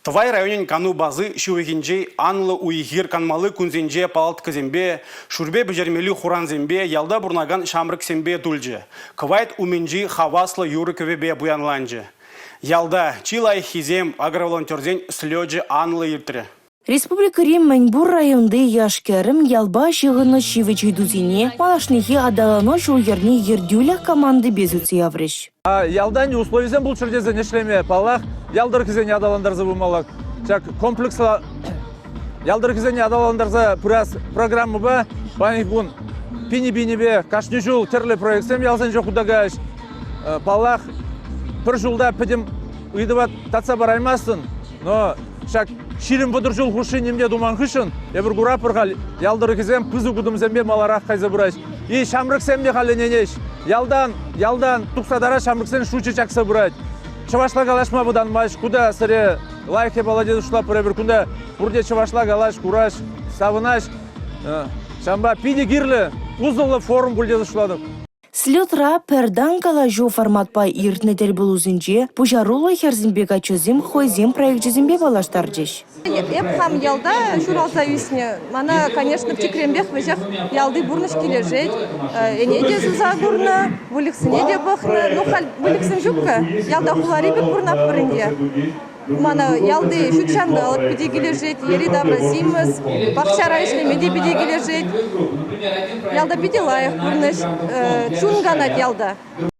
Тӑвай районӗн кану бази ҫывӑхӗнчи анлӑ уй-хир канмалли кунсенче палаткӑсемпе, шӳрпе пӗҫермелли хурансемпе ялта пурӑнакан ҫамрӑксемпе тулчӗ, кӑвайт умӗнчи хаваслӑ юрӑ-кӗвӗпе пуянланчӗ. Ялта чи лайӑххисем агроволонтерсен слечӗ анлӑ иртрӗ. Республикӑри мӗнпур районти яш-кӗрӗм ялпа ҫыхӑннӑ ҫивӗч ыйтусене малашнехи аталану ҫул-йӗрне ертӳлӗх командипе сӳтсе яврӗҫ. Ялтан условисем пулччӑр тесен ӗҫлеме, паллах, ял тӑрӑхӗсене аталантарса пымалла. Ҫак комплекслӑ ял тӑрӑхӗсене аталантарса пырас программӑпа паянхи кун пинӗ-пинӗпе кашни ҫул тӗрлӗ проектсем ялсенче хута кайӗҫ. Паллах, пӗр ҫулта пӗтӗм ыйтӑва татса параймастӑн, но ҫак 20-30 ҫул хушши нимте туман хыҫҫӑн эпир куратпӑр халь ял тӑрӑхӗсем пысӑк утӑмсемпе маларах кайса пыраҫ. И ҫамрӑксем те халӗненеҫ. Ялтан, ялтан тухса тара ҫамрӑксен шучӗ чакса пырать. Чӑвашла калаҫма вӑтанмасть. Кунта сӗре лайӑх япала тесе шутлатпӑр эпир. Кунта пурте чӑвашла калаҫ, кураҫ, савӑнаҫ. Ҫавӑнпа питӗ кирлӗ, усӑллӑ форум пуль тесе шутлатӑп. Слетра пӗртан калаҫу форматпа иртнӗ тӗл пулусенче пуҫаруллӑ хӗрсемпе каччӑсем хӑйсен проекчӗсемпе паллаштарчӗҫ. Эп хам ялта ҫуралса ӳснӗ. Мана, конечно, пӗчӗкренпех веҫех ялти пурнӑҫ килӗшет. Ӗне те суса курнӑ, выльӑхсене те пӑхнӑ. Ну, халь выльӑхсем ҫук-ха. Ялта хулари пек пурӑнатпӑр ӗнтӗ. Мана ялти ҫут ҫанталӑк питӗ килӗшет, йӗри-тавра симӗс, пахчара ӗҫлеме те питӗ килӗшет. Ялта питӗ лайӑх пурнӑҫ, чун канать ялта.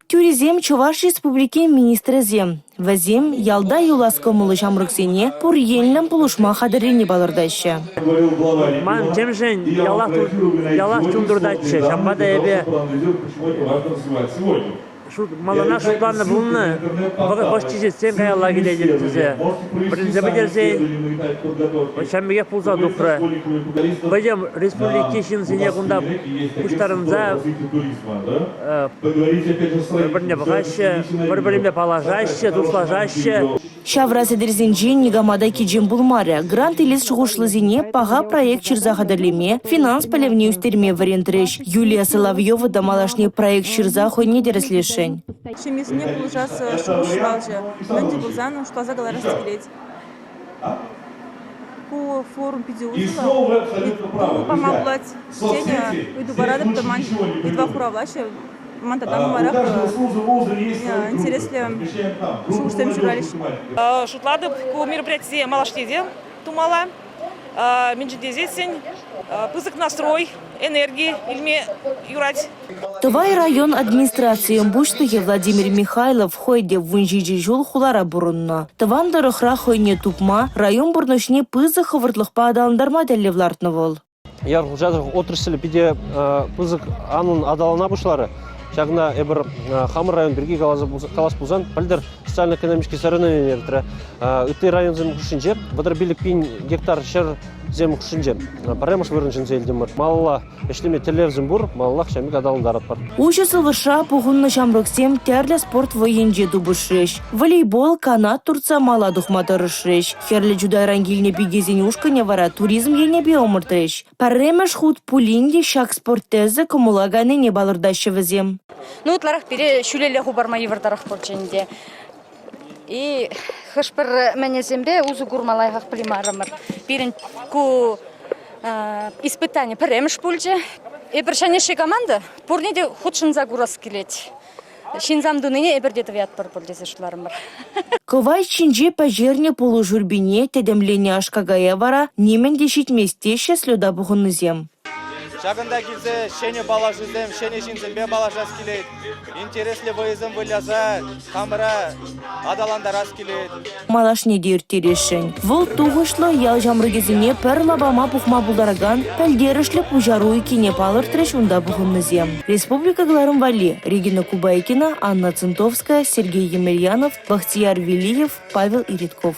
Тӳресем Чӑваш Республикин министрӗсем. Вӗсем ялта юлас кӑмӑллӑ ҫамрӑксене пур енлӗн пулӑшма хатӗррине палӑртаҫҫӗ. Ман темшӗн ялах чун туртатчӗ, ҫавӑнпа та эпӗ Малтанах шутланӑ пулнӑ, вӑхӑт ҫитсен каялла килетӗп тесе. Вӗренсе пӗтерсен ҫавӑн пекех пулса тухрӗ. Пӗтӗм республики ҫынсене кунта пуҫтарӑнса пӗр-пӗрне пӑхаҫҫӗ, пӗр-пӗринпе паллашаҫҫӗ, туслашаҫҫӗ. Ҫавра сӗтелсенче никама та кичем пулмарӗ. Грант илес шухӑшлисене паха проект ҫырса хатӗрлеме, финанс пӗлӗвне ӳстерме вӗрентрӗҫ. Юлия Соловьева та малашне проект ҫырса хӑйне тӗрӗслесшӗн. Ҫемьесене пулӑшас шухӑш ҫуралчӗ. Мӗн те пулсан шутласа кӑларас килет. Ку форум питӗ усӑллӑ. Ыйту пама пулать. Тенӗ ыйту паратӑп та ман ыйтӑва хуравлаҫҫӗ. Ман тата нумайрах интереслӗ шухӑшсем ҫуралӗҫ. Шутлатӑп, ку мероприятие малашне те тумалла. Мӗншӗн тесессӗн пысӑк настрой, энерги илме юрать. Тӑвай район администрацийӗн пуҫлӑхӗ Владимир Михайлов хӑй те 17 ҫул хулара пурӑннӑ. Тӑван тӑрӑхра хӑйне тупма, район пурнӑҫне пысӑк хӑвӑртлӑхпа аталантарма тӗллев лартнӑ вӑл. Ял хуҫалӑх отраслӗ питӗ пысӑк анлӑн аталана пуҫларӗ. Ҫакна эпир хамӑр район пирки калас пулсан, пӗлтӗр социально-экономический соревнование иртрӗ. Ытти районсем хушшинче 35 пин гектар ҫӗрсем хушшинче пӗрремӗш вырӑн ҫӗнсе илтӗмӗр. Малалла ӗҫлеме тӗллевсем пур, малаллах ҫамрӑк аталантаратпӑр. Уҫӑ сывлӑшра пухӑннӑ ҫамрӑксем тӗрлӗ спорт вӑййинче тупӑшрӗҫ. Волейбол, канат туртса мала тухма тӑрӑшрӗҫ. Хӗрлӗ Чутайран килнӗ пикесен ушкӑнӗ вара туризм енӗпе ӑмӑртрӗҫ. Пӗрремӗш хут пулин те ҫак спорт тӗсӗ кӑмӑла кайнине палӑртаҫҫӗ вӗсем. Ну, ытларах пире ҫӳлелле хӑпарма йывӑртарах пулчӗ ӗнтӗ. И хӑш-пӗр мӗнӗсемпе усӑ курма лайӑхах пӗлеймарӑмӑр. Пирӗн ку испытани пӗрремӗш пулчӗ. Эпир ҫӗнӗ команда, пурне те хутшӑнса курас килет. Ҫынсам тунине эпир те тӑватпӑр пуль тесе шутларӑмӑр. Кӑвайт ҫинче пӗҫернӗ пулӑ шӳрпине, тӗтӗмленӗ аш-какая вара нимӗн те ҫитмест теҫҫӗ слета пухӑннисем. Ҫакӑнта килсе ҫӗнӗ паллашусем, ҫӗнӗ ҫынсемпе паллашас килет. Интереслӗ вӑйӑсем выляса хамӑра аталантарас килет. Малашне те ирттересшӗн. Вӑл тухӑҫлӑ ял ҫамрӑкӗсене пӗр лапама пухма пултаракан пӗлтерӗшлӗ пуҫару иккенне палӑртрӗҫ унта пухӑннисем. Республика кӑларӑм валли Регина Кубайкина, Анна Центовская, Сергей Емельянов, Бахтияр Велиев, Павел Иритков.